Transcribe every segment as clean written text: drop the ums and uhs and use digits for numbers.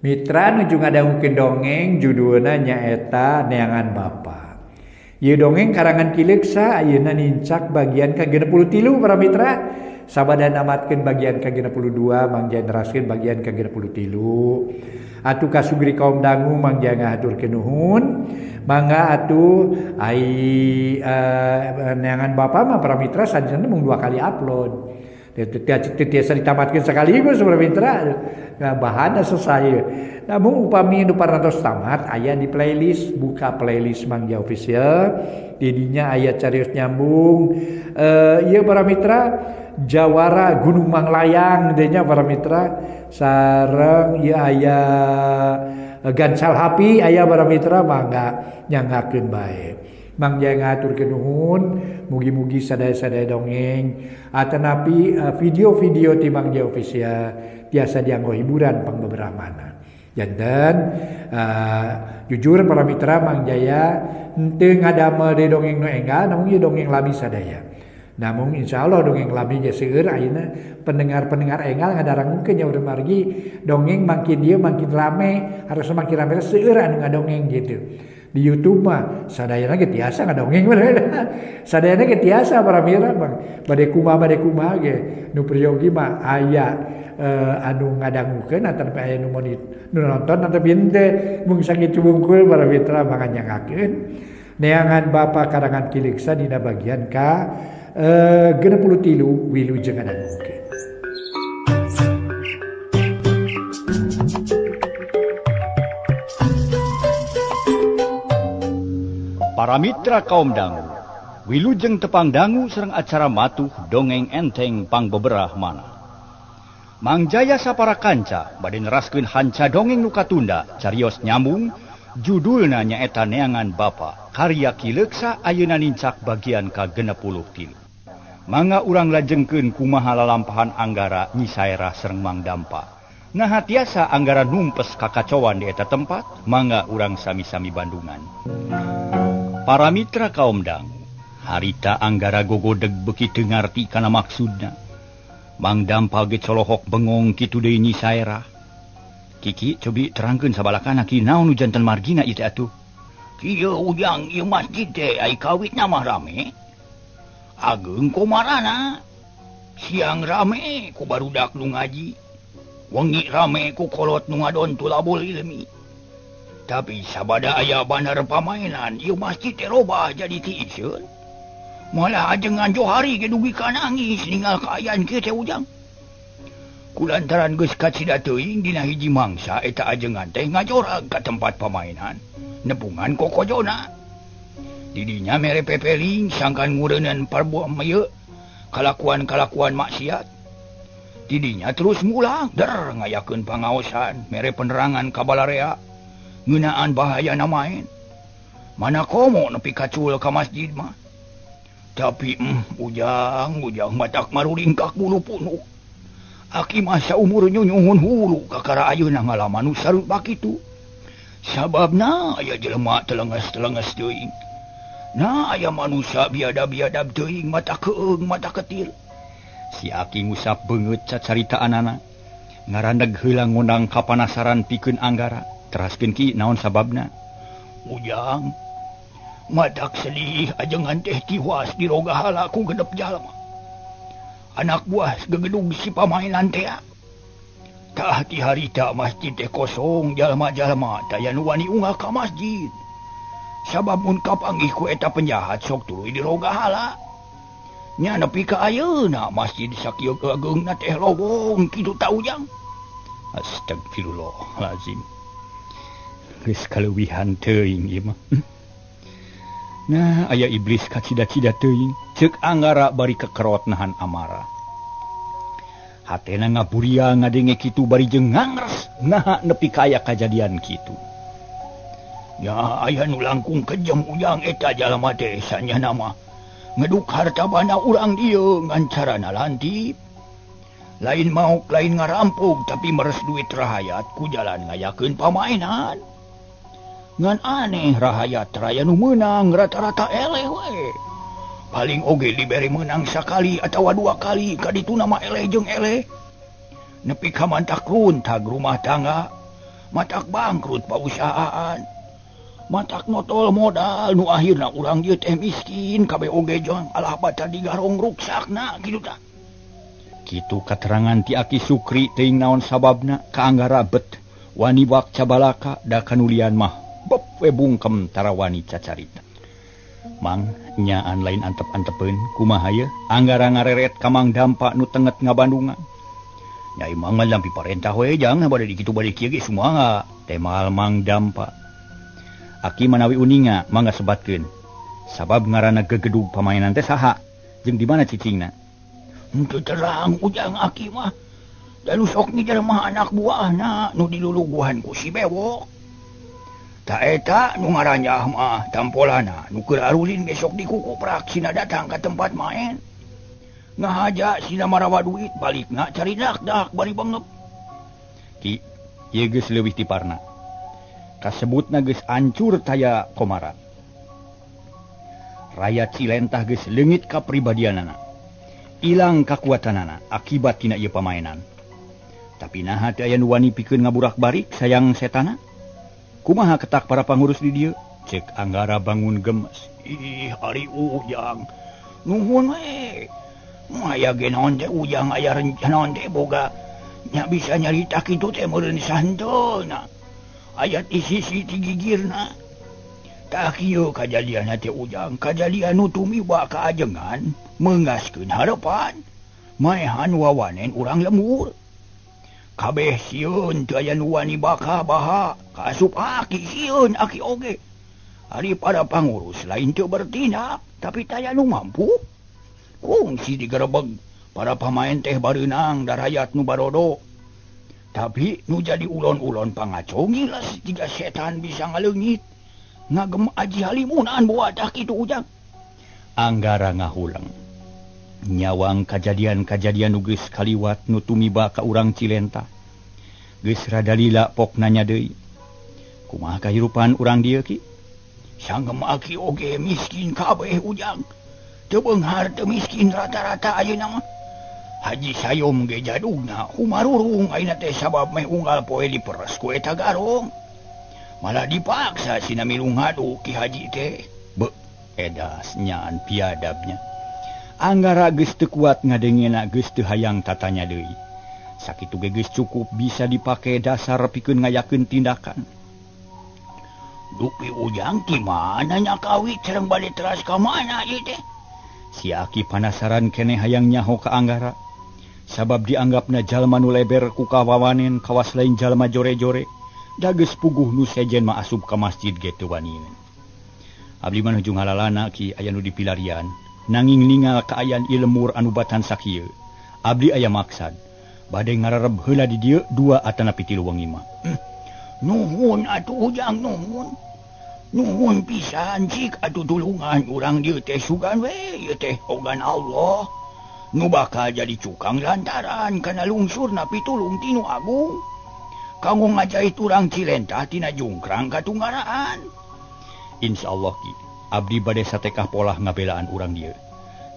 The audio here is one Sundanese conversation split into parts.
Mitra nuju ngadangukeun dongeng judulna nyaeta Neangan Bapa. Ieu dongeng karangan Ki Leuksa ayeuna nincak bagian ka-63 para mitra. Sabada namatkeun bagian ka-62 Mang Jaya neraskeun bagian ka-63. Atuh kasugri kaum dangu Mang Jaya ngahaturkeun nuhun. Mangga atuh ai neangan Bapa mah para mitra sajenna mung 2 kali upload. Teu tiasa ditamatkeun sekaligus para mitra. Nah, bahanna selesai. Namun upami nu parantos tamat aya di playlist, buka playlist Mang Jaya Official. Didinya aya carios nyambung. Ieu para mitra Jawara Gunung Manglayang teh nya para mitra sareng ieu aya Gansal Hapi aya para mitra mangga nyanggakeun bae. Mang Jaya ngahaturkeun nuhun, mugi-mugi sadaya-sadaya dongeng atanapi video-video ti Mang Jaya Official tiasa dianggo hiburan pangbeberah mana. Janten jujur para mitra Mang Jaya henteu ngadamel deui dongeng nu enggal namun ieu dongeng lami sadaya. Namun insya Allah dongeng lami ge seueur ayeuna pendengar-pendengar enggal ngadarangkeun nya urang margi dongeng makin dieu makin rame, harus makin rame seueur anu ngadongeng gitu. Di YouTube mah sadayana ge tiasa ngadongeng sadayana ge tiasa para mitra bang bade kumaha ge nu priyogi mah aya anu ngadangukeun atawa aya nu nu nonton atawa henteu mung sakitu wungkul para mitra manganyangakeun Neangan Bapa karangan Ki Leuksa dina bagian ka 63 wilujeng ngadangukeun. Para mitra kaum dangu, wilujeng tepang dangu sareng acara matuh dongeng enteng pangbeberah mana. Mang Jaya sapara kanca bade neraskeun hanca dongeng nu katunda carios nyambung judulna nyaeta Neangan Bapa karya Ki Leuksa ayeuna nincak bagian ka-63. Mangga urang lajengkeun kumaha lalampahan Anggara Nyi Saerah sareng Mang Dampa. Naha tiasa Anggara numpes kakacoan di eta tempat, mangga urang sami-sami bandungan. Para mitra kaum dangu, harita Anggara gogodeg beuki teu ngarti kana maksudna. Mang Dampa ge colohok bengong kitu deui Nyi Saerah. Kiki cobi terangkeun sabalakana ki naon nu janten margina ieu teh atuh. Kieu ujang ieu masjid teh ai kawitna mah rame. Ageung kumarana. Siang rame ku barudak nu ngaji. Wengi rame ku kolot nu ngadon tulabul ilmi. Tapi sabada aya bandar pamainan ieu masjid teh robah jadi tiiseun. Malah ajengan Johari ge dugi ka nangis ninggal kaayaan kieu teh ujang. Kulantaran geus kacida teuing dina hiji mangsa eta ajengan teh ngajorag ka tempat pamainan nepungan kokojona. Didinya mere pepeling sangkan ngureunan parbuah ieu kalakuan-kalakuan maksiat. Didinya terus mulang der ngayakeun pangaosan mere penerangan ka balarea ngeunaan bahayana main. Mana komo nepi kacul ka masjid mah. Tapi ujang matak marulingkak bulu punuk. Aki masa umur nyunyuhun hulu kakara ayeuna ngalaman nu sarupa kitu. Sababna aya jelema telenges-telenges teuing. Nah aya manusia biadab-biadab teuing mata keung mata ketil. Si Aki ngusap beungeut cacaritaanana. Ngarandeg heula ngondang kapanasaran pikeun Anggara. Teraskeun ki naon sababna? Ujang matak sedih ajengan teh tiwas dirogahala ku genep jalma. Anak buah gegedug si pamainan teh. Tah ti harita masjid teh kosong jalma-jalma taya nu wani unggah ka masjid. Sabab mun kapanggih ku eta penjahat sok tuluy dirogahala. Nya nepi ka ayeuna masjid sakieu ageungna teh lowong kitu ta ujang. Astagfirullahalazim. Geus kaleuwihan teuing ieu mah. Nah, aya iblis kacida-cida teuing, ceuk Anggara bari kekerot nahan amarah. Hatena ngaburia ngadenge kitu bari jeung ngangres, naha nepi ka aya kajadian kitu. Ya aya nu langkung kejam ujang eta jalma teh sanyana mah. Ngeduk harta banda urang dieu ngan carana lantip. Lain mauk lain ngarampok tapi meres duit rahayat ku jalan ngayakeun pamainan. Ngan aneh rahayat raya nu meunang rata-rata eleh we. Paling oge dibere meunang sakali atawa 2 kali kadituna mah eleh jeung eleh. Nepi ka mantak runtag rumah tangga. Matak bangkrut pausahaan. Matak notol modal nu akhirna urang dieu teh miskin kabeh oge jang alah baca digarong ruksakna kitu tah. Kitu katerangan ti Aki Sukri teuing naon sababna ka Anggara bet wani wak cabalaka da kanulian mah bep we bungkem tara wani cacarita. Mang nyaan lain antep-antepeun kumaha ye Anggara ngareret ka Mang Dampa nu tenget ngabandungan. Nyai Mang mah lampi parentah we jang bade dikitu bade kieu ge sumangga temal Mang Dampa. Aki manawi uninga mangga sebatkeun. Sabab ngaranna gegedug pamainan teh saha jeung di mana cicingna? Henteu terang ujang aki mah. Da nu sok ngijar mah anak buahna nu diluluguhan ku si Bewok. Ta eta nu ngaranjah mah tampolana nu keur arulin ge sok dikukuprak sina datang ka tempat main. Ngahaja sina marawa duit balikna cari dak-dak bari bengep. Ki, ieu geus leuwih ti parna. Kasebutna geus ancur taya komara. Raya Cilentah geus leungit kapribadianana. Ilang kakuatanana akibat tina ieu pamainan. Tapi naha teu aya nu wani pikeun ngaburak-barik sayang setana? Kumaha ketak para pangurus di dieu? Cek Anggara bangun gemes. Ih, ari ujang. Nuhun we. Aya ge naon teh ujang aya rencana teh boga nya bisa nyarita kitu teh meureun santeuna. Ayat isi ti gigirna. Tah kieu kajadianna teh ujang, kajadian nu tumiba ka ajengan meungaskeun harepan. Maehan wawanen urang lembur. Kabeh sieun teu aya nu wani baka baha, kaasup aki sieun aki oge. Ari para pangurus lain teu bertindak, tapi taya nu mampu. Kungsi digerebeg para pamain teh bareunang darayat nu barodo. Tapi nu jadi ulon-ulon pangaco ngiles jiga setan bisa ngaleungit. Ngagem aji halimunan buat kitu ujang. Anggara ngahulang. Nyawang kajadian-kajadian nu geus kaliwat nu tumiba ka urang Cilentah. Geus rada lila pok nanya deui. Kumaha kahirupan urang dieu ki? Sanggem aki oge miskin kabeh ujang. Teu beunghar teu miskin rata-rata ayeuna mah. Haji Sayom ge jadugna humarurung ayeuna teh sabab meh unggal poe diperes ku eta garong. Malah dipaksa sina milu ngadu Ki Haji teh. Be, edas nyaan piadabnya. Anggara geus teu kuat ngadengena geus teu hayang tatanya deui. Sakitu ge geus cukup bisa dipake dasar pikeun ngayakeun tindakan. Dupi ujang ti mana nya kawit sareng bade teras ka mana ieu teh? Si Aki panasaran keneh hayang nyaho ka Anggara. Sabab dianggapna jalma nu leber ku kawawanen kawas lain jalma jore-jore. Da geus puguh nu sejen mah asup ka masjid ge teu wanian. Abdi mah nuju ngalalana ki aya nu dipilarian. Nanging ningal kaayaan ieu lemur anu batan sakieu. Abdi aya maksad. Bade ngarareb heula di dieu dua atanapi tilu wengi mah. Nuhun atuh ujang nuhun. Nuhun pisan cik atuh tulungan urang dieu teh sugan we ieu teh ogan Allah. Nu bakal jadi cukang lantaran kana lungsurna pitulung ti nu agung. Kanggo ngajait urang Cilentah tina jungkrang ka tunggaraan. Insyaallah ki abdi bade satekah polah ngabelaan urang dieu.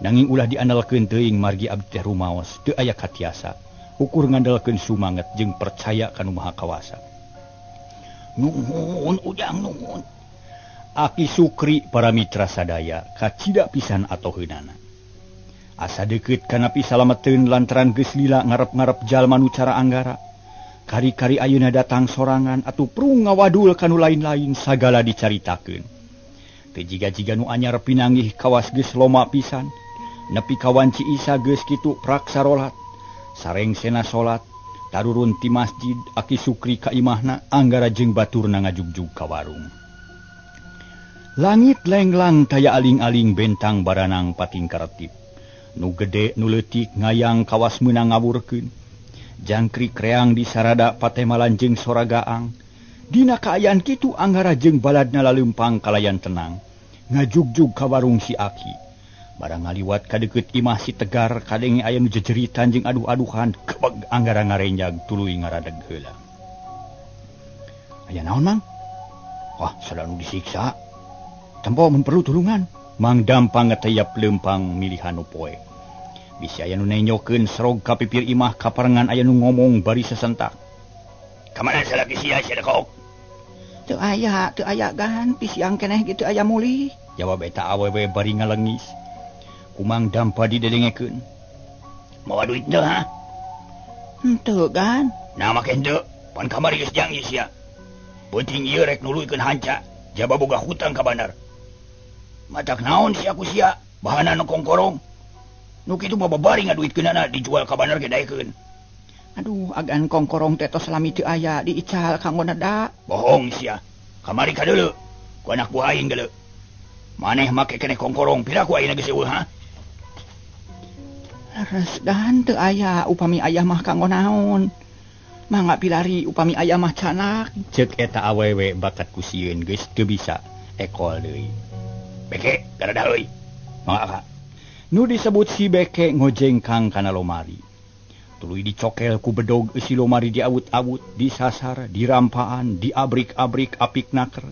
Nanging ulah diandalkeun teuing margi abdi teh rumaos teu aya katiasa. Ukur ngandalkeun sumanget jeung percaya ka Nu Maha Kawasa. Nuhun ujang nuhun. Aki Sukri para mitra sadaya kacida pisan atoheunana. Asa deukeut kana pisalameteun lantaran geus lila ngarep-ngarep jalma nu cara Anggara. Kari-kari ayeuna datang sorangan atuh prung ngawadul kanu lain-lain sagala dicaritakeun. Teu jiga-jiga nu anyar pinanggih kawas geus loma pisan. Nepi ka wanci Isa geus kitu prak sarolat. Sareng sena salat, tarurun ti masjid Aki Sukri ka imahna Anggara jeung baturna ngajugjug ka warung. Langit lenglang taya aling-aling bentang baranang patingkaretip. Nu gede nu leutik ngayang kawas meunang ngawurkeun. Jangkrik reang di sarada patemalan jeung sora gaang. Dina kaayaan kitu Anggara jeung baladna laleumpang kalayan tenang. Ngajugjug ka warung si Aki. Barang ngaliwat ka deukeut imah si Tegar kadenge aya nu jejeritan jeung aduh-aduhan. Kebeg Anggara ngarenjag tuluy ngaradeg heula. Aya naon Mang? Wah, sada nu disiksa. Tempo mun perlu tulungan. Mang Dampang ngeteyap leumpang milihan nu poe. Bisi aya nu nenyokeun serog ka pipir imah kaparengan aya nu ngomong bari sesentak. Kamana salaki sia sia kok? Teu aya gan pisiang keneh gitu aya mulih. Jawab eta awewe bari ngalengis. Kumang Dampa didedengekeun. Mawa duit teu ha? Henteu gan. Nah make henteu, pan kamari geus janji sia. Penting ieu rek nuluykeun hanca, jaba boga hutang ka bandar. Matak naon sia ku sia, bahana nu kongkorong. Nu kitu mah babari ngaduitkeunana dijual ka bandar ge daekeun. Aduh, agan kongkorong teh tos lami teu aya diical kanggo neda. Bohong sia. Kamari ka deuleu. Ku anak buah aing deuleu. Maneh make keneh kongkorong pira ku aing geus eueuh ha? Leres gan teu aya upami aya mah kanggo naon. Mangga pilari upami aya mah canak. Ceuk eta awewe bakat ku sieun geus teu bisa ekol deui. Beke, garadah euy. Mangga ka. Nu disebut si Beke ngojengkang kana lomari. Tuluy dicokel ku bedog eusi lomari diawut-awut, disasar, dirampaan, diabrik-abrik apik naker.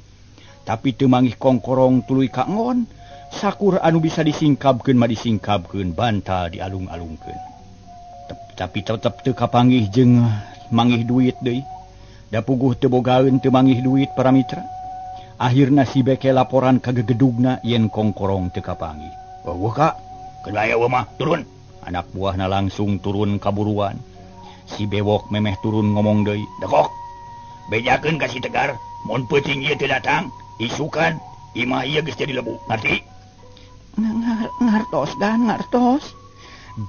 Tapi teu mangih kongkorong tuluy kaengon, sakur anu bisa disingkabkeun mah disingkabkeun, bantal dialung-alungkeun. Tapi tetep teu kapanggih jeung mangih duit deui. Da puguh teu bogaeun teu mangih duit para mitra. Akhirna si Beke laporan ka gegedugna yen kongkorong teu kapanggih. Eueuh ka, keun aya eueuh mah, turun. Anak buahna langsung turun kaburuan. Si Bewok memeh turun ngomong deui. Dekok, bejakeun ka si Tegar, mun peuting ieu teu datang, isukan imah ieu geus jadi lebu, ngarti? Ngartos dan ngartos.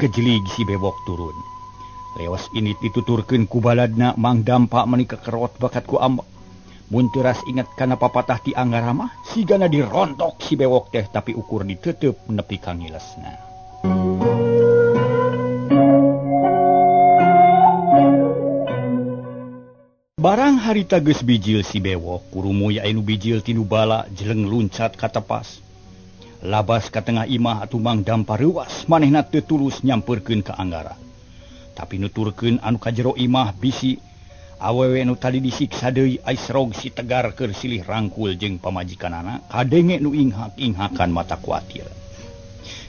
Gejelig si Bewok turun. Lewas ini dituturkeun ku baladna Mang Dampa meuni kekerot bakat ku ambek. Mun teuras inget kana papatah ti Anggara mah, sigana dirontok si Bewok teh tapi ukur ditetep nepi ka ngilesna. Barang harita geus bijil si Bewok, kurumuy anu bijil tinu bala jeleng luncat ka tepas. Labas ka tengah imah atuh Mang Dampa reuas manehna teu tulus nyamperkeun ka Anggara. Tapi nuturkeun anu ka jero imah bisi awewe nu tadi disiksa deui aisrog si Tegar keur silih rangkul jeung pamajikanana kadenge nu inghak-inghakan mata kuatir.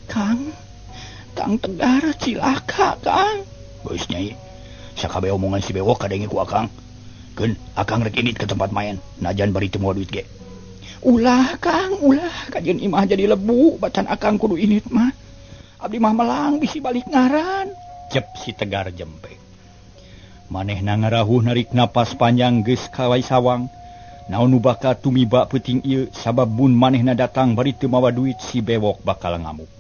Kang, Kang Tegar cilaka, Kang. Geus nyai, sakabeh omongan si Bewok kadenge ku Akang. Keun akang rek indit ke tempat main, najan bari teu moal duit ge. Ulah Kang, ulah kajeun imah jadi lebu, bacan akang kudu indit mah. Abdi mah melang bisi balik ngaran. Cep si Tegar jempe. Manehna ngarahuh narik napas panjang geus kawai sawang. Naon nu bakal tumiba peuting ieu sabab mun manehna datang bari teu mawa duit si Bewok bakal ngamuk.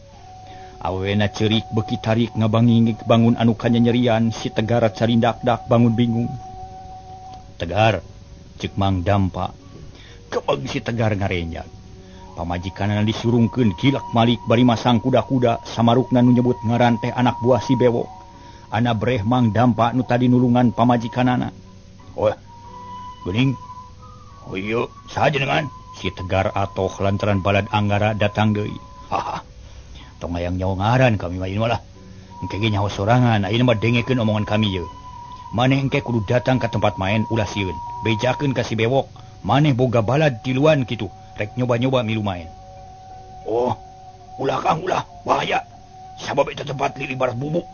Awewena ceurik beuki tarik ngabangingik bangun anu kanyanyerian si Tegar carindakdak bangun bingung. Tegar, ceuk Mang Dampa. Kebeg si Tegar ngarenjag. Pamajikanana disurungkeun kilak malik bari masang kuda-kuda samarukna nu nyebut ngaran teh anak buah si Bewok. Ana breh Mang Dampa nu tadi nulungan pamajikanana. Oh, geuning. Oh iya, saha jenengan? Si Tegar atoh lantaran balad Anggara datang deui. Haha. Tong hayang nyaho ngaran kami mah ieu mah lah. Engke ge nyaho sorangan, ayeuna mah dengekeun omongan kami ye. Maneh engke kudu datang ka tempat main ulah sieun. Bejakeun ka si Bewok, maneh boga balad tiluan kitu, rek nyoba-nyoba milu main. Oh, ulah Kang, ulah, bahaya. Sabab eta tempat lili barat bubuk.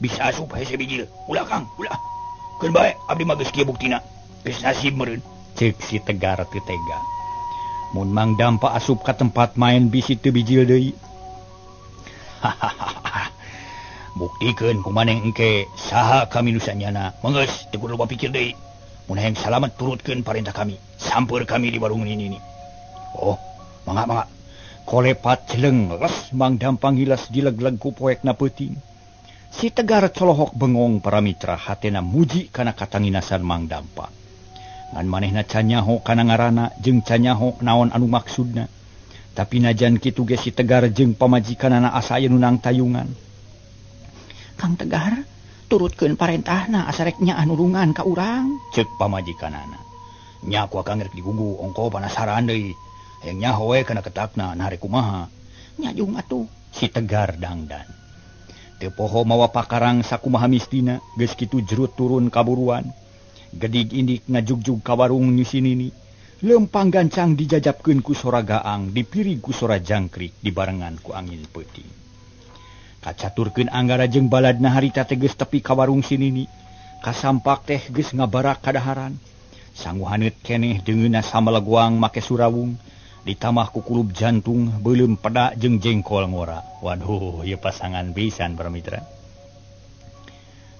Bisa asup hese bijil. Ulah Kang, ulah. Keun bae abdi mah geus kieu buktina. Geus nasib meureun. Ceuk si Tegar teu tega. Mun Mang Dampa asup ka tempat main bisi teu bijil deui. Hahaha. Buktikeun ku maneh engke saha kami nu sanyana. Menggeus teu kudu loba pikir deui. Mun hayang salamet turutkeun parentah kami. Samper kami di warung ini. Oh, mangga mangga. Kolepat jeleng les Mang Dampa ngiles dileg-leg ku poekna peuting. Si Tegar colohok bengong para mitra hatena muji kana katanginasan Mang Dampa. Ngan manehna canyaho kana ngaranna jeung canyaho naon anu maksudna. Tapi najan kitu ge si Tegar jeung pamajikanana asa aya nu nang tayungan. Kang Tegar, turutkeun parentahna asa rek nyaah nulungan ka urang. Ceuk pamajikanana. Nya ku akang rek digugu ongko panasaran deui. Hayang nyaho we kana ketakna nah rek kumaha. Nyajung atuh. Si Tegar dangdan. Teu poho mawa pakarang sakumaha mistina, geus kitu jerut turun kaburuan. Gedig indik ngajugjug ka warung nu si Nini. Leumpang gancang dijajapkeun ku sora gaang, dipirig ku sora jangkrik dibarengan ku angin peuting. Kacaturkeun Anggara jeung baladna harita teh geus tepi ka warung si Nini. Kasampak teh geus ngabarak kadaharan. Sangu haneut keneh deungeunna sameleguang make surawung. Ditamah ku kulub jantung beuleum peda jeung jengkol ngora. Waduh, ieu pasangan pisan para mitra.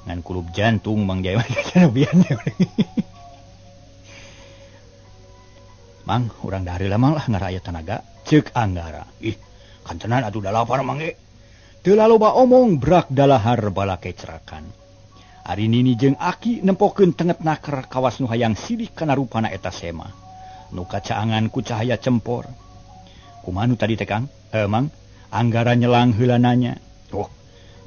Ngan kulub jantung Mang Jaya mah. Mang, urang dahar heula mang lah ngarah aya tanaga. Ceuk Anggara. Ih, kantenan atuh da lapar mang ge. Teu laloba omong brak dalahar balakecrakan. Ari Nini jeung Aki nempokeun tenget naker kawas nu hayang sidik kana rupana eta sema. Nu kacaangan ku cahaya cempor. Kumaha nu tadi teh Kang? Mang, Anggara nyelang heula nanya. Oh,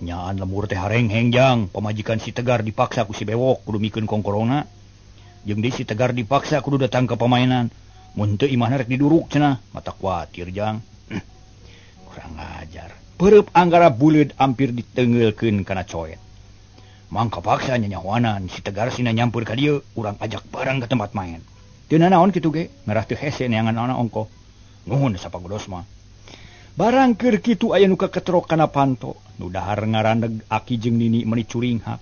nyaan lemur teh harengheng jang, pamajikan si Tegar dipaksa ku si Bewok kudu mikeun kongkorongna. Jeung deui si Tegar dipaksa kudu datang ke pamainan. Mun teu imahna rek diduruk cenah, mata kuatir jang. Kurang ajar. Peureub Anggara buleud ampir ditengeulkeun kana coet. Mang kapaksa nyanyahoanan si Tegar sina nyampeur ka dieu, urang ajak bareng ka tempat main. Teu nanaon kitu ge, ngarah teu hese neangan naon ongkoh. Nuhun sapagodos mah. Barang keur kitu aya nu kaketrok kana panto, nu dahar ngarandeg Aki jeung Nini meuni curinghak.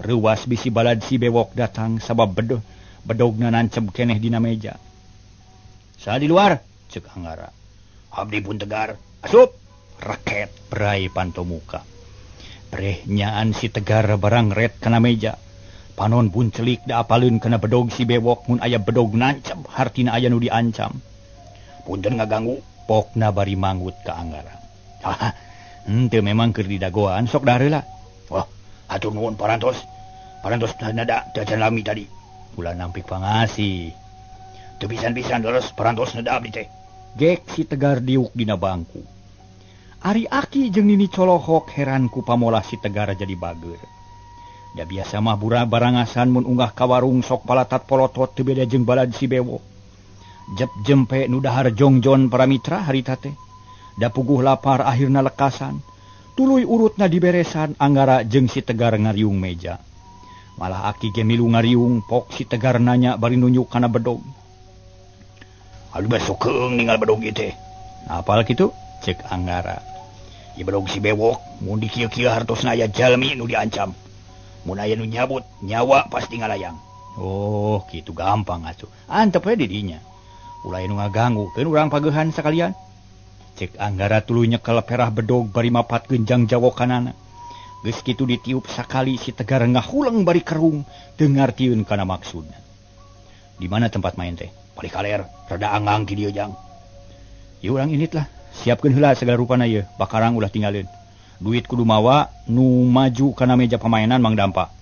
Reuwas bisi balad si Bewok datang sabab bedogna nanceb keneh dina meja. Saha di luar? Ceuk Anggara. Abdi pun Tegar. Asup. Raket berai panto muka. Breh nyaan si Tegar barang ret kana meja. Panon buncelik da apaleun kana bedog si Bewok mun aya bedog nanceb hartina aya nu diancam. Punten ngaganggu, pokna bari manggut ka Anggara. Haha, henteu memang keur didagoan sok dahar heula. Wah, hatur nuhun parantos. Parantos nada teu acan lami tadi. Ulah nampik pangasih. Teu pisan-pisan leres parantos nada abdi teh. Gek si Tegar diuk dina bangku. Ari Aki jeung Nini colohok heran ku pamolah si Tegar jadi bager. Da biasa mah bura barangasan mun unggah ka warung sok palatat polotot teu beda jeung balad si Bewok. Jep jempe nu dahar jongjon para mitra harita teh. Da puguh lapar akhirna lekasan. Tuluy urutna diberesan Anggara jeung si Tegar ngariung meja. Malah Aki ge milu ngariung pok si Tegar nanya bari nunjuk kana bedog. Aduh besok keung ninggal bedog ieu teh. Apal kitu? Cek Anggara. Ieu bedog si Bewok mun dikieu-kieu hartosna aya jalmi nu diancam. Mun aya nu nyabut nyawa pasti ngalayang. Oh, kitu gampang atuh. Antep we di dinya. Ulah nu ngaganggu keun urang pageuhan sakalian. Cek Anggara tuluy nyekel perah bedog bari mapatkeun jang jawokanana. Geus kitu ditiup sakali si Tegar ngahuleng bari kerung teu ngartieun kana maksudna. Di mana tempat main teh? Palih kaler, rada anggang ti dieu jang. Ieu urang init lah. Siapkeun heula sagala rupana ieu, bakarang ulah tinggaleun. Duit kudu mawa nu maju kana meja pamainan mang dampa.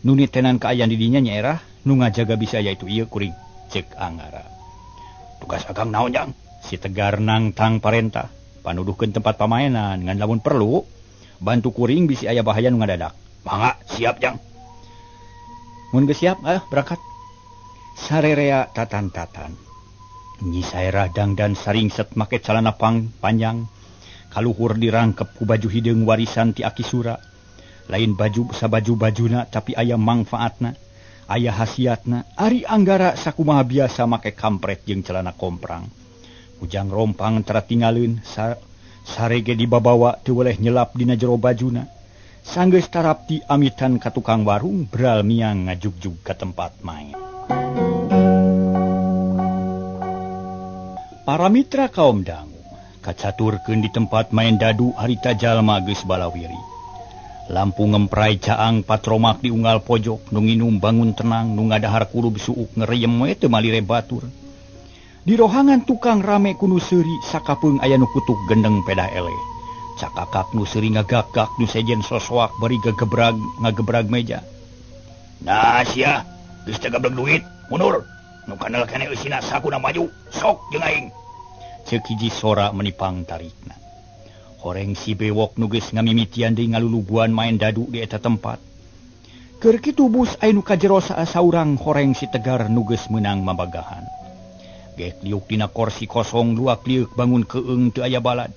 Nu nitenan kaayaan di dinya nyaerah, nu ngajaga bisa yaitu ieu kuring. Cek Anggara. Tugas akang naon jang? Si Tegar nangtang parentah, panuduhkeun tempat pamainan ngan lamun perlu bantu kuring bisi aya bahaya nu ngadadak. Mangga, siap jang. Mun geus siap, ayo berangkat. Sarerea tatan-tatan. Nyi Saerah dangdan saringset make calana panjang. Kaluhur dirangkep ku baju hideung warisan ti Aki Sura. Lain baju sabaju-bajuna tapi aya mangfaatna, aya hasiatna. Ari Anggara sakumaha biasa make kampret jeung celana komprang. Ujang rompang tara tinggalin, sarege dibabawa teu weleh nyelap dina jero bajuna. Sanggeus tarapti amitan ka tukang warung bral miang ngajugjug ka tempat main. Para mitra kaum dangu kacaturkeun di tempat main dadu harita jalma geus balawiri. Lampu ngemprai caang patromak di unggal pojok, nu nginum bangun tenang, nu ngadahar kulub suuk ngeriem we teu malire batur. Di rohangan tukang rame ku nu seuri sakapeung aya nu kutuk gendeng pedah eleh. Cakakak nu seuri ngagakak nu sejen sosoak bari gagebrag ngagebrag meja. Nah sia, geus teu gablek duit, mundur. Nu kanal keneh eusina sakuna maju, sok jeung aing. Ceuk hiji sora menipang tarikna. Horeng si Bewok nu geus ngamimitian deui ngaluluguan main dadu di eta tempat. Keur kitu bus aya nu kajero saurang horeng si Tegar nu geus meunang mabagahan. Gek liuk dina korsi kosong luak liuk bangun keung teu aya balad.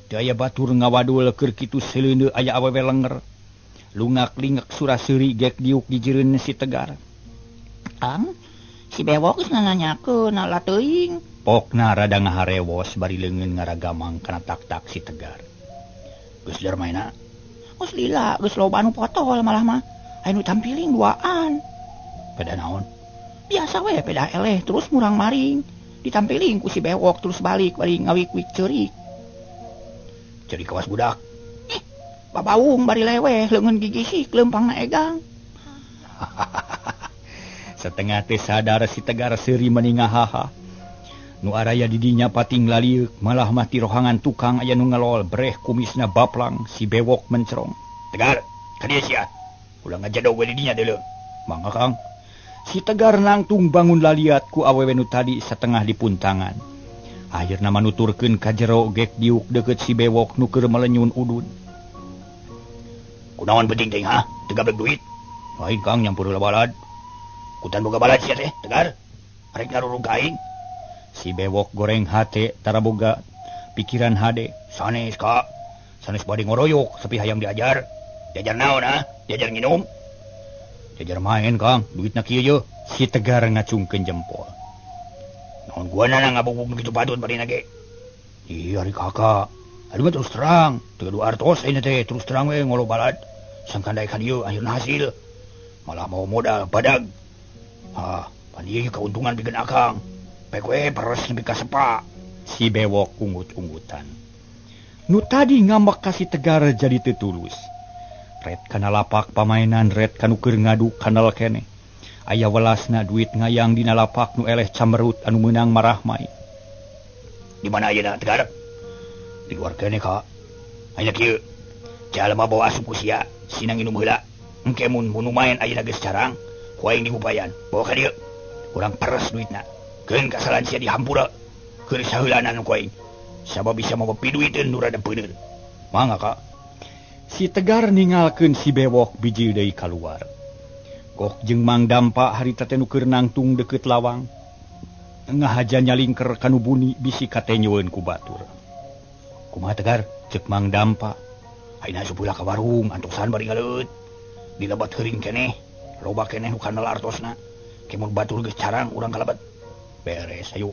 Teu aya batur ngawadul keur kitu seleuneu aya awewe lenger. Lungak lingek sura-seuri gek diuk dijireun si Tegar. Kang, si Bewok geus nanyakeun ala teuing. Pokna rada ngaharewos bari leungeun ngaragamang kana tak-tak si Tegar. Geus lieur maena? Geus lila, geus loba anu potol malah mah. Aya nu tampiling duaan. Peda naon? Biasa we peda eleh terus murang-maring. Ditampiling ku si bewok terus balik bari ngawik-wik ceurik. Ceurik kawas budak. Ih, babaung bari leweh leungeun gigisik leumpangna egang. Setengah teh sadar si Tegar seuri meni ngahaha. Nu araya didinya pating lalieuk malah mati rohangan tukang aya nu ngelol breh kumisna baplang si bewok mencerong. Tegar, ka dieu sia. Ulah ngajedog we didinya deuleu. Mangga Kang. Si Tegar nangtung bangun laliat ku awewe nu tadi setengah dipuntangan. Akhirna manuturkeun ka jero gek diuk deukeut si bewok nu keur melenyun udud. Kunaon penting teh ha? Teu gablek duit. Lain Kang nyampur heula balad. Kutan boga balad sia teh, Tegar. Arek ngarurung ka aing. Si bewok goreng hate taraboga pikiran hade. Sanes Kak. Sanes bade ngoroyok tapi hayang diajar. Diajar naon ha? Diajar nginum. Diajar main Kang, duitna kieu ye. Si Tegar ngacungkeun jempol. Naon gua na ngabubung kitu patut barina ge. Ih, ari kakak. Aduh mah terus terang, teu gaduh artos ayeuna teh, terus terang we ngolo balad. Sangkan daek ka dieu akhirna hasil. Malah mau modal badag. Ah, pan ieu kauntungan pikeun akang. Pek we peres nepi ka sepa. Si bewok unggut-unggutan. Nu tadi ngambek ka si Tegar jadi teu tulus. Ret kana lapak pamainan ret kanu keur ngadu kanal keneh. Aya welasna duit ngayang dina lapak nu eleh camerut anu meunang marahmai. Di mana ayeuna Tegar? Di luar keneh Kak. Ayeuna kieu. Jalma bawa asup ku sia, sinang nginum heula. Engke mun nu main ayeuna geus carang, ku aing diupayan. Bawa ka dieu. Urang peres duitna. Keun kasalahan sia dihampura. Keur saheulanan ku aing. Sabab bisa mawa piduiteun nu rada peuneur. Mangga Kak. Si Tegar ningalkeun si bewok biji deui kaluar. Gok jeung Mang Dampa harita teh nu keur nangtung deukeut lawang. Ngahaja nyalingker kanu buni bisi katenyoeun ku batur. Kumaha Tegar? Ceuk Mang Dampa. Ayeuna asup heula ka warung antosan bari ngaleut. Dilebat heuring keneh, loba keneh nu kanal artosna. Kemun batur geus carang urang kalebet. Beres ayo.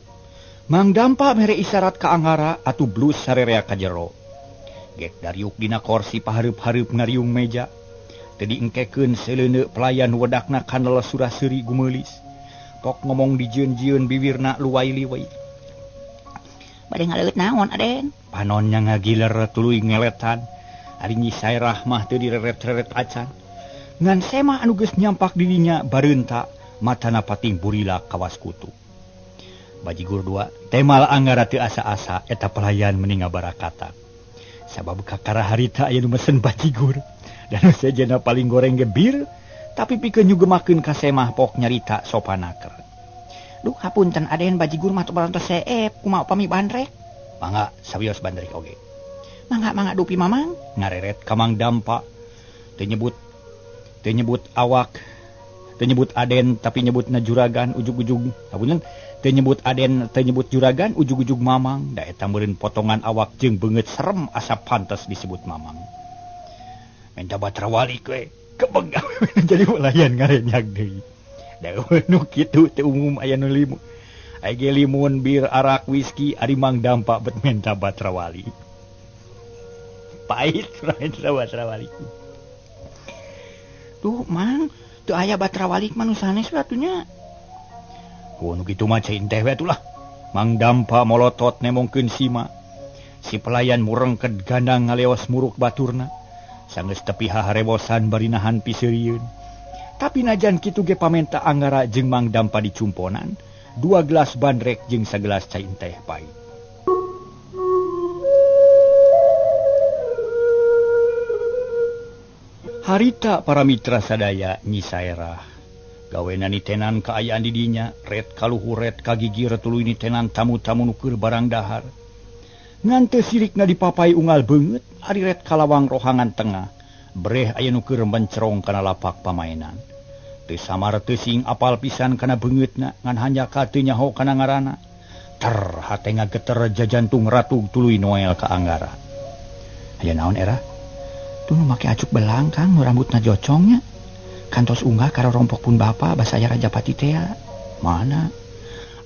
Mang Dampa mere isyarat ka Anggara atuh blus sarerea ka jero. Gek dariuk dina korsi pahareup-hareup ngariung meja. Teu diengkekeun seleuneu pelayan wedakna kanal surah seuri gumeulis. Pok ngomong dijieun-jieun biwirna luwai-liwai. Bade ngaleut naon Aden? Panonnya ngagiler tuluy ngeletan. Ari Nyi Sairah mah teu direret-reret acan. Ngan sema anu geus nyampak dirinya bareunta matana pating burilak kawas kutu. Bajigur dua temal Anggara teu asa-asa eta pelayan meni ngabarakata. Sabab kakara harita aya nu mesen bajigur. Dan sejena paling goreng ge bir, tapi pikeun nyugemakeun ka semah pok nyarita sopanaker. Duh hapunten Aden bajigur mah parantos seep kumaha upami bandrek? Mangga sawios bandrek oge. Mangga mangga dupi mamang. Ngareret ka Mang Dampa. Teu nyebut awak, teu nyebut Aden tapi nyebutna juragan ujug-ujug. Hapunten teu nyebut Aden, teu nyebut juragan ujug-ujug mamang. Da eta meureun potongan awak jeung beungeut serem asa pantes disebut mamang. Minta batra walik we. Kebeg jadi pelayan ngarenyak deui. Da nu kitu teu umum aya nu limun. Aya ge limun, bir, arak, whisky, ari Mang Dampa bet minta batra wali. Pahit minta batra wali. Duh Mang, teu aya batra walik mah nu sanes we atuh nya. Oh, nu kitu mah cai teh we atuh lah. Mang Dampa molotot nemongkeun sima. Si pelayan murengked gandang ngaleos muruk baturna. Sanggeus tepi haharewosan bari nahan piseurieun. Tapi najan kitu ge pamenta Anggara jeung Mang Dampa dicumponan, 2 gelas bandrek jeung sagelas cai teh pahit. Harita para mitra sadaya Nyi Sairah. Gawena nitenan kaayaan di dinya, ret kaluhur ret kagigir tuluy nitenan tamu-tamu nu keur barang dahar. Ngan teu sirikna dipapai unggal beungeut, ari ret kalawang rohangan tengah, breh aya nu keur mencerong kana lapak pamainan. Teu samar teu sing apal pisan kana beungeutna, ngan hanjaka teu nyaho kana ngaranna. Ter hate ngageter jajantung ratug tuluy Noel ka Anggara. Aya naon era? Tuh nu make acuk belang Kang, nu rambutna jocongnya. Kantos unggah karo rompok pun bapa basaya Rajapati tea. Mana?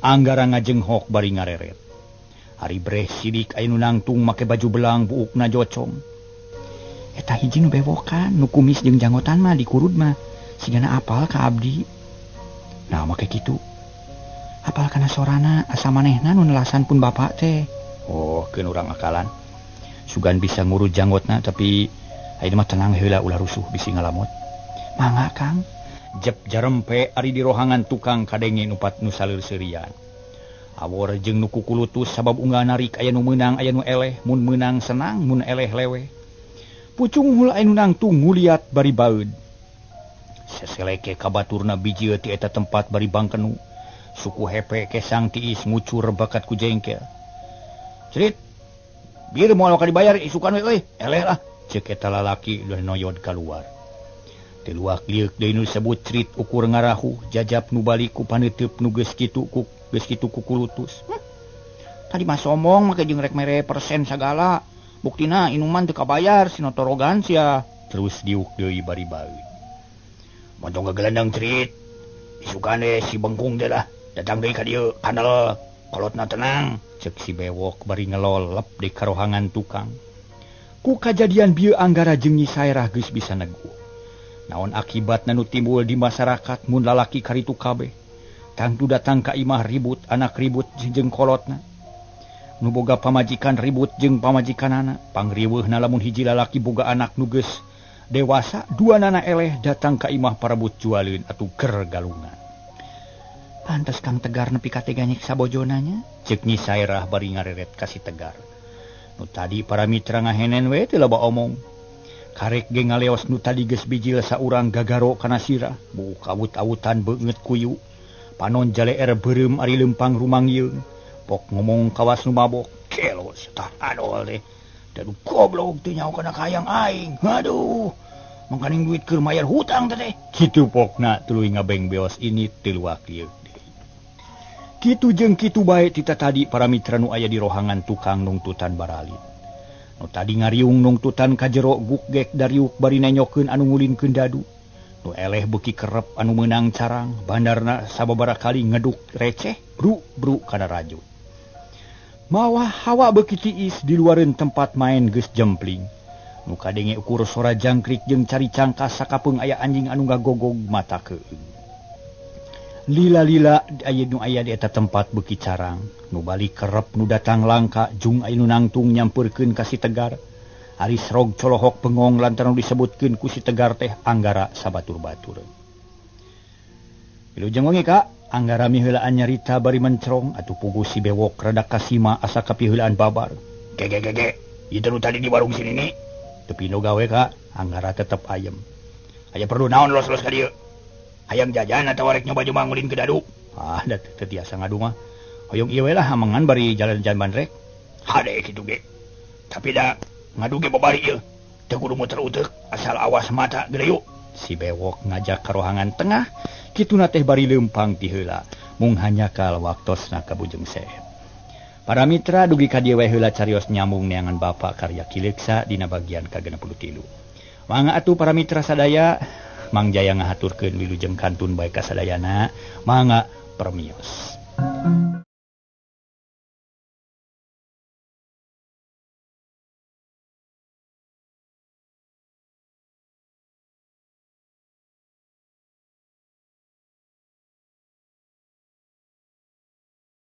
Anggara ngajenghok bari ngareret. Ari breh sidik aya nu nangtung make baju belang buukna jocong. Eta hiji nu bewokan, nu kumis jeung janggotan mah dikurud mah. Sigana apal ka abdi. Nah make kitu. Apal kana sorana asa manehna nu nelasan pun bapak teh. Oh, keun urang akalan. Sugan bisa ngurut janggotna tapi ayeuna mah tenang heula ulah rusuh bisi ngalamot. Mangga Kang. Jep jarempe ari di rohangan tukang kadenge nupat nu saleur-seurian. Awor jeung nu kukulutus sabab unggal narik aya nu meunang aya nu eleh, mun meunang senang mun eleh leweh. Pucung hul aya nu nangtung nguliat bari baeud. Seseleke ka baturna bijieut ti eta tempat bari bangkenu. Suku hepe kesang tiis ngucur bakat ku jengkel. Cerit, biar moal bakal dibayar isukan we euy, eleh lah. Ceuk eta lalaki udah noyod kaluar. Tiluak lieuk deui nu disebut cerit ukur ngarahu, jajap nu balik ku paneuteub nu geus kitu ku geus kitu kukulutus. Tadi mah sombong make jeung rek mere persen sagala. Buktina inuman teu kabayar sinotorogan sia. Terus diuk deui bari baeud. Montong gagelandang cerit. Isukan we si bengkung teh lah. Datang deui ka dieu kandel kolotna tenang. Ceuk si bewok bari ngelolep di karohangan tukang. Ku kajadian bieu Anggara jeung Nyi Saerah geus bisa neguh. Naon akibatna nu timbul di masyarakat mun lalaki karitu kabeh. Tangtu datang ka imah ribut, anak ribut jeung kolotna. Nu boga pamajikan ribut jeung pamajikanana. Pangriweuhna lamun hiji lalaki boga anak nu geus dewasa, dua nana eleh datang ka imah parebut jualeun atuh ger galungan. Pantes Kang Tegar nepi ka tega nyiksa bojona nya. Ceuk Nyi Saerah bari ngareret ka si Tegar. Nu tadi para mitra ngahenen we teu loba omong. Karek ge ngaleos nu tadi geus bijil saurang gagaro kana sirah, buuk awut-awutan beungeut kuyu. Panon jaleer beureum ari leumpang rumangyeung. Pok ngomong kawas nu mabok, kelo tah adol teh. Dadu goblok teu nyaho kana kahayang aing. Aduh, mangkaning duit keur mayar hutang teh. Kitu pokna tuluy ngabeng beos ini tiluak lieuk. Kitu jeung kitu bae tita tadi para mitra nu aya di rohangan tukang nungtutan baralit. Nu tadi ngariung nungtutan ka jero gukgek dariuk bari nenyokeun anu ngulinkeun dadu. Nu eleh beuki kerep anu meunang carang, bandarna sababaraha kali ngeduk receh bru-bru kana rajut. Mawah hawa beuki tiis di luareun tempat main geus jempling. Nu kadenge ukur sora jangkrik jeung cari cangkas sakapeung aya anjing anu ngagogog mata keung. Lila-lila aya nu aya di eta tempat beuki carang, nu balik kerep nu datang langka jung aya nu nangtung nyampeurkeun ka si Tegar. Ari srog colohok bengong lantaran disebutkeun ku si Tegar teh Anggara sabatur-batur. Wilujeng wengi Ka, Anggara miheulaan nyarita bari mencrong atuh puguh si bewok rada kasima asa kapiheulaan babar. Gege gege, ieu nu tadi di warung sini nih. Teu pindo gawe Ka, Anggara tetep ayem. Aya perlu naon los-los ka dieu? Hayang jajan atawa rek nyoba cuma ngulin ke dadu? Ah, da teu tiasa ngadu mah. Hoyong ieu we lah amangan bari jalan-jalan bandrek. Hade kitu ge. Tapi da ngadu ge babari ieu. Teu kudu muter uteuk, asal awas mata gede yuk. Si bewok ngajak ka rohangan tengah, kituna teh bari leumpang ti heula. Mung hanyakal waktosna ka Bujeng Seep. Para mitra dugi ka dieu we heula carios nyambung neangan Bapak karya Ki Leuksa dina bagian ka-63. Mangga atuh para mitra sadaya, Mang Jaya ngahaturkeun wilujeng kantun bae kasadayana, mangga permios.